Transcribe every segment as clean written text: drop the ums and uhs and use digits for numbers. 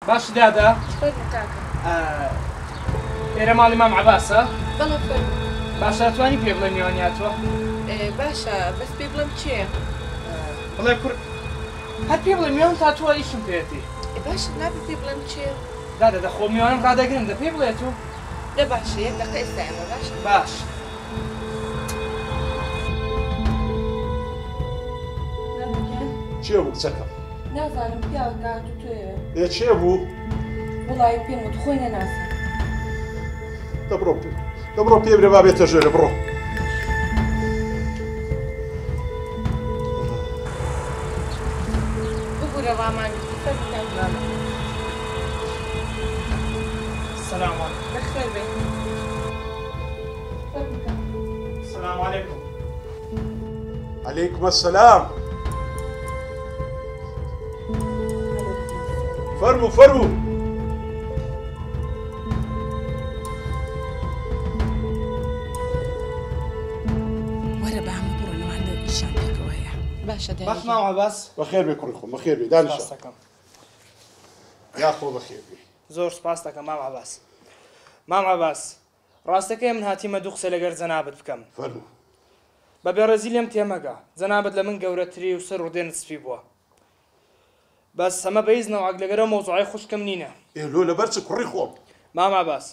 باشی دادە؟ فەرموو کاکە. ئێرە ماڵی مام عەباسە؟ بەڵێ فەرموو. باشە ئەتوانی پێ بڵێ میوانی هاتووە؟ باشە بەس پێی بڵێم کێیە؟ بڵێ کوڕ هەر پێ بڵێ میوان هاتووە ئیشم پێیەتی. باشە نابێ پێی بڵێم کێیە؟ دادە دە خۆ میوانم ڕادەگرن دە پێی بڵێ تو. دە باشە یەک دەقە ئێستا ئێمە باشە؟ باش. کێ بوو کچەکەم؟ نازانم پیاوێک هاتوو تۆیەوێ. ئێ کێ بوو؟ وەڵایی پێم وت خۆی نەناسم. دە بڕۆ دە بڕۆ پێ برێ با بێتە ژێرێ بڕۆ. ببورە ڕامانگرتی فەرموو کاک مامە. سلام علیکم. بەخێر بێی. فەرموو کاک. سلام علیکم. علیکم السلام. فەرموو فەرموو. وەرە با هەموو بڕۆینەوە هەندێک ئیشیان پێکەوە هەیە. باشە دایە باش گیان. مام عەباس. بەخێر بێ کوڕی خۆم بەخێر بێ دانیشە. سپاست دەکەم. یاخۆ بەخێر بێ. زۆر سپاست دەکەم مام عەباس. مام عەباس ڕاستەکەی من هاتیمە دوو قسە لەگەر جەنابت بکەم. فەرموو. بە بێڕێزی لێم تێمەگە جەنابت لە من گەورەتری و سەر ڕدێنت سپی بووە. بەس ئەمە بە هیچ نەوعەک لەگەر ئەو مەوزوعەی خوشکم نینە. ئێ لۆ لەبەر چ کوڕی خۆم؟ مام عەباس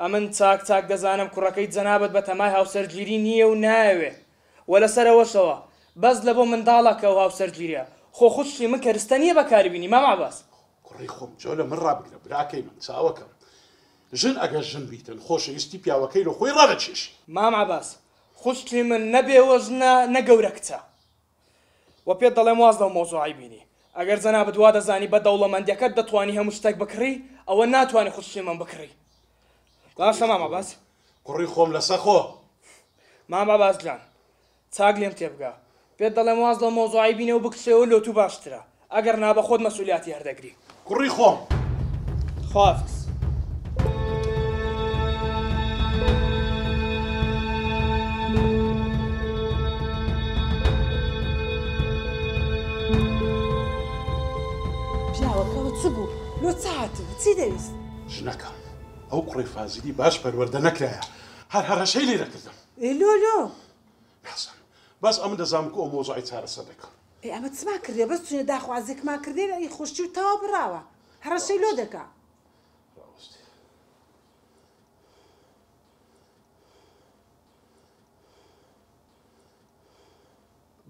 ئەمن چاک چاک دەزانم کوڕەکەی جەنابت بە تەمای هاوسەرگیری نییە و نایەوێ و لەسەر ئەوەشەوە بەس لە بۆ منداڵەکە و هاوسەرگیریە خۆ خوشکی من کەرستە نییە بەکاری بینی مام عەباس. کوڕی خۆم جۆ لە من ڕابگرە براکەی من چاوەکەم ژن ئەگەر ژن بیتن خۆشەویستی پیاوەکەی لە خۆی ڕادەکێشی. مام عەباس خوشکی من نە بێوەژنە نە گەورە کچە وە پێت دەڵێم واز لەو مەوزوعەی بینی ئەگەر جەنابت وا دەزانی بە دەوڵەمەندیەکەت دەتوانی هەموو شتێک بکڕی ئەوە ناتوانی خوشکی من بکڕی باشە مام عەباس؟ کوڕی خۆم لەسە خۆ. مام عەباس گیان چاک لێم تێبگە پێت دەڵێم واز لەو مەوزوعەی بینە و بکشێوە لۆ تو باشترە ئەگەر نا بە خۆت مەسئولیاتی هەردەگری. کوڕی خۆم. خواحافز. پیاوەکەوە چ بوو؟ لۆ چ هاتبوو؟ چی دەویست؟ ژنەکەم ئەو کوڕەی فازیلی باش پەروەردە نەکرایە هەر هەڕەشەی لێ دەکردم. ئێ لۆ لۆ؟ نازانم بەس ئەمن دەزانم کو ئەو مەوزوعەی چارەسەر دەکەم. ئێ ئەمە چمان کردیە بەس چونە داخوازێکمان کردیە لە ئی خوشکی و تەواو بڕاوە هەڕەشەی لۆ دەکا. ڕاوەستێ.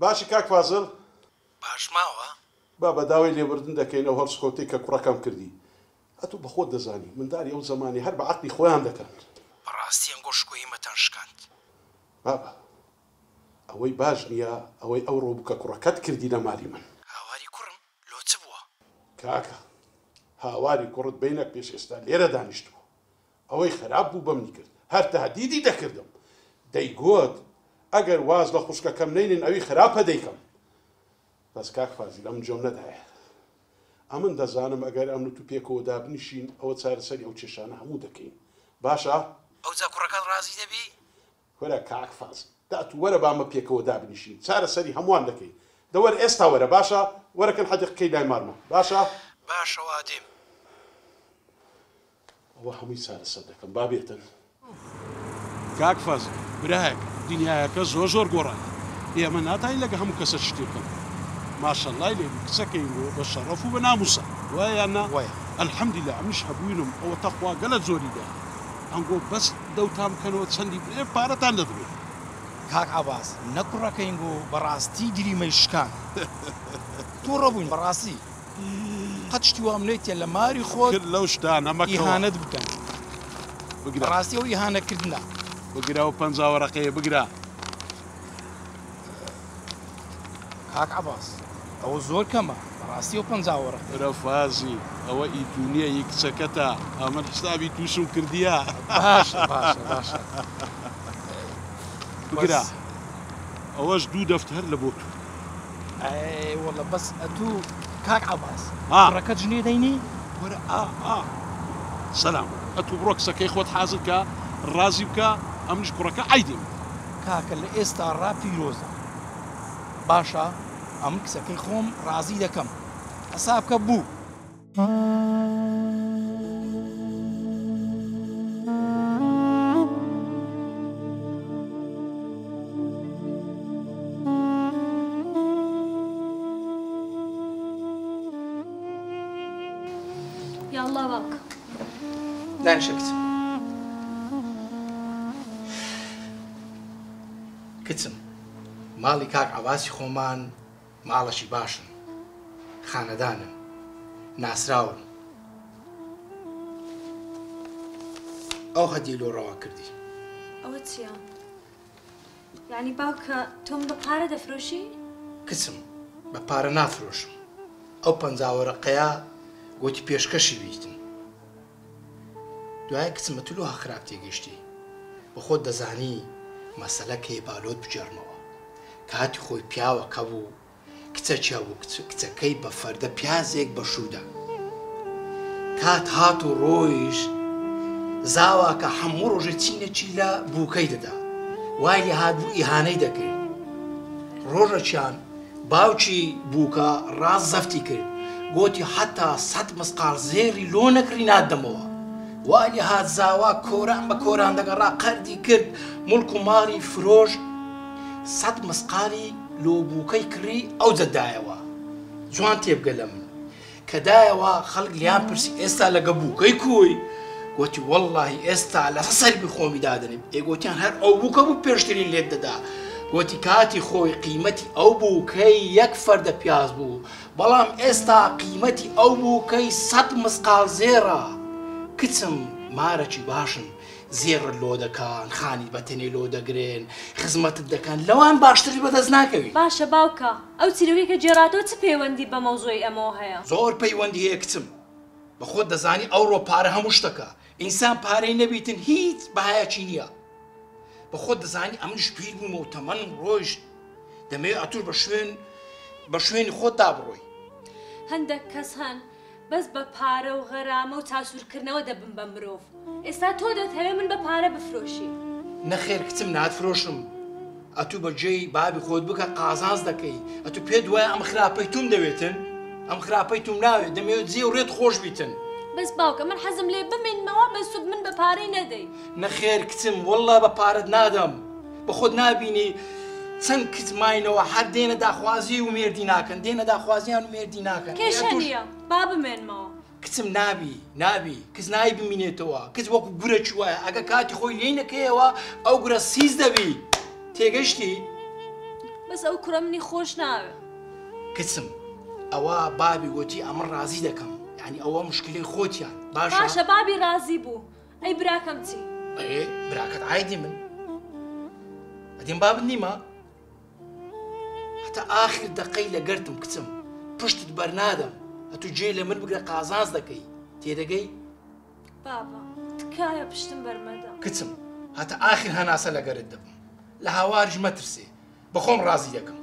باشی کاک فازل؟ باش ماوە؟ بابە داوای لێبوردن دەکەین ئەو هەڵسوکەوتەی کە کوڕەکەم کردی ئەتوو بەخۆت دەزانی منداری ئەو زەمانی هەر بە عەقلی خۆیان دەکەن. بەڕاستی ئەنگۆ شکۆی مەتان شکاند. بابە ئەوەی باش نیە ئەوەی ئەوڕۆ بوو کە کوڕەکەت کردی لە مالی من. هاواری کوڕم لۆ چ بووە؟ کاکە هاواری کوڕت بەینەک پێش ئێستا لێرە دانیشتبوو ئەوەی خراپ بوو بەمنی کرد هەر تەهدیدی دەکردم دەیگۆت ئەگەر واز لە خوشکەکەم نەینن ئەوی خراپە دەیکەم بەس کاک فازیل ئەمن جۆم نەدایە ئەمن دەزانم ئەگەر ئەمن و تو پێکەوە دابنیشین ئەوە چارەسەری ئەو کێشانە هەموو دەکەین باشە؟ ئەوجا کوڕەکەت ڕازی دەبی؟ کورە کاک فازل دە ئەتوو وەرە با مە پێکەوە دابنیشین چارەسەری هەمووان دەکەین دە وەرە ئێستا وەرە باشە وەرە کن حەدیقەکەی لای مارمە باشە؟ باشە وا دێم. ئەوە هەمووی چارەسەر دەکەم با بێتن. کاک فازل برایەکەم دنیایەکە زۆر زۆر گۆڕایە ئێمە ناتانین لەگە هەموو کەسە شتێ بکەن ماشەڵای لێ بوو کچەکەی بۆ بە شەڕەف و بە ناموسە وایە یان نا وایە. الحمدللە ئەمنیش هەبووینم ئەوە تەخوا گەلە زۆری دایە ئەنگۆ بەس دەوتان بکەنەوە چەندی برێ پارەتان دەدمێ. کاک عەباس نە کوڕەکەین بۆ بەڕاستی گریمەی شکان توڕە بووین بەڕاستی قەت شتی وام نەیتیە لە ماری خۆت کرد لەو شتانە مەکەوە. ئیهانەت بکەن بگرە. بەڕاستی ئەو ئیهانە کردنە. بگرە ئەو 50 وەرەقەیە بگرە. کاک عەباس ئەوە زۆر کەمە بەڕاستی ئەو 50 وەرەقەیە. برە فازی ئەوە ئی تو نیە ئی کچەکەتە ئەمن حسابی توشم کردیە. باشە باشە باشە بگرە بەس. ئەوەش دوو دەفتەر لە بۆ تو. ئەی وەڵا بەس ئەتوو کاک عەباس ها. کوڕەکەت ژنێ دەینی؟ وەرە ئا ئا سەلام ئەتوو بڕۆ کچەکەی خۆت حازر کە ڕازی بکە ئەمنیش کوڕەکە عەیدێم. کاکە لە ئێستا ڕا پیرۆزە. باشە ئەمن کچەکەی خۆم ڕازی دەکەم حساب کە بوو. یاڵڵا باوکە. دانیشە کچم. کچم ماڵی کاک عەباسی خۆمان ماڵەکی باشن، خانەدانن، ناسراون. ئەو هەدیەی لۆ ڕەوا کردی. ئەوە چییە؟ یانی باوکە تۆ من بە پارە دەفرۆشی؟ کچم بە پارە نافرۆشم. ئەو 50 وەرەقەیە گۆتی پێشکەشی بیتم. دوایە کچم ئەتو لۆ خراپ تێگەیشتی. بە خۆت دەزانی مەسەلە کەی با لۆت بگێڕمەوە. کاتی خۆی پیاوەکە بوو کچەکیا بوو کچەکەی بە فەردە پیازێک بە شوودا. کات هات و ڕۆیش زاواکە هەموو ڕۆژێ چینەکی لە بووکەی دەدا. وای لێ هات بوو ئیهانەی دەکرد. ڕۆژەکیان باوکی بووکە ڕاست زەفتی کرد. گۆتی حەتا 100 مسقاڵ زێڕی لۆ نەکڕی ناتدەمەوە. وای لێ هات زاوا کۆران بە کۆران دەگەڕا قەردی کرد مڵک و ماڵی فرۆشت 100 مسقاڵی لۆ بووکەی کڕی ئەوجە دایەوە. جوان تێبگە لە من. کە دایەوە خەڵک لیان پرسی ئێستا لەگە بووکەی کوی؟ گۆتی وەڵڵاهی ئێستا لەسە سەربی خۆمی دادەنێم. ئێ گۆتیان هەر ئەو بووکە بوو پێشترین لێت دەدا. گۆتی کاتی خۆی قیمەتی ئەو بووکەی یەک فەردە پیاز بوو، بەڵام ئێستا قیمەتی ئەو بووکەی 100 مسقاڵ زێڕە. کچم مارەکی باشن، زێڕت لۆ دەکەن، خانیت بە تەنێ لۆ دەگرن، خزمەتت دەکەن، لەوان باشترت بەدەست ناکەوی. باشە باوکە ئەو چیرۆکەی کە گێڕاتەوە چ پەیوەندی بە مەوزوعی ئەمەوە هەیە؟ زۆر پەیوەندی هەیە کچم. بە خۆت دەزانی ئەوڕۆ پارە هەموو شتەکە. ئینسان پارەی نەبیتن هیچ بەهایەکی نییە. بە خۆت دەزانی ئەمنیش پیر بوومە و تەمەنم ڕۆیشت. دەمەوێت ئەتوش بە شوێنی خۆتدا بڕۆی. هەندێک کەس هەن بەس بە پارە و غەرامە و چاسوورکردنەوە دەبن بە مرۆڤ. ئێستا تۆ دەتەوێ من بە پارە بفرۆشی؟ نەخێر کچم ناتفرۆشم. ئەتوو بە جێی بابی خۆت بکە قازانج دەکەی. ئەتوو پێت وایە ئەم خراپەی توم دەوێتن؟ ئەم خراپەی توم ناوێت، دەمەوێت جێ و ڕێت خۆش بیتن. بەس باوکە من حەزم لێ بمێنمەوە بەس من بە پارەی نەدەی. نەخێر کچم وەڵڵا بە پارەت نادەم. بە خۆت نابینی چەند کچ ماینەوە هەر دێنە داخوازی و مێردی ناکەن، دێنە داخوازیان و مێردی ناکەن. کێشە نییە با بمێنمەوە. کچم نابی نابی کچ نایی بمینێتەوە. کچ وەکو گورەکی وایە ئەگە کاتی خۆی لێی نەکەیەوە ئەو گورە سیز دەبی. تێگەشتی؟ بەس ئەو کوڕە منی خۆش ناوێ. کچم ئەوە بابی گۆتی ئەمە ڕازی دەکەم. یعنی ئەوە مشکلەی خۆتیان. باشە؟ باشە بابی ڕازی بوو. ئەی براکەم چی؟ ئێ براکەت عایدی من. ئەدیم بابت نیمە؟ حتا ئاخر دەقەی لەگەرتم کچم. پشتت بەرنادەم. ئەتوو جێ لە من بگرە قازانج دەکەی. تێدەگەی؟ بابا تکایە پشتم بەرمەدە. کچم هەتا ئاخر هەناسە لەگەرت دەبم. لە هاوارش مەترسێ. بەخۆم ڕازی دەکەم.